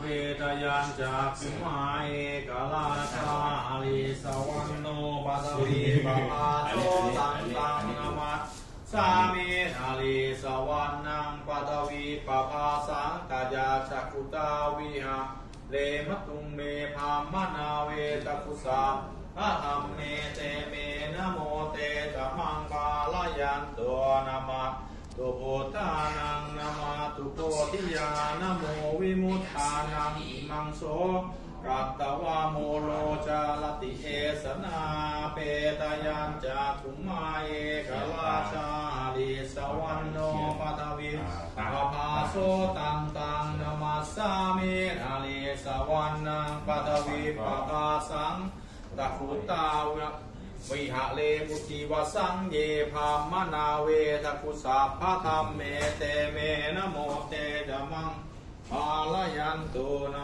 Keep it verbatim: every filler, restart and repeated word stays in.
Petayañcakkhumā ekarājā harissavaṇṇo paṭhavippabhāso taṃ taṃ namassāmi harissavaṇṇaṃ paṭhavippabhāsaṃ tayajja guttā viharematuṃ me brāhmaṇā vedagu sabbadhamme te me namo te ca maṃ pālayantu. Namatthu buddhānaṃ namatthu bodhiyā namo vimuttānaṃ imaṃ so katvā moro carati esanā. Petayañcakkhumā ekarājā harissavaṇṇo paṭhavippabhāso taṃ taṃ namassāmi harissavaṇṇaṃ paṭhavippabhāsaṃ tayajja guttā viharematu divhasaṃ ye brāhmaṇā vedagu sabbadhamme te me namo te ca maṃ pālayantu.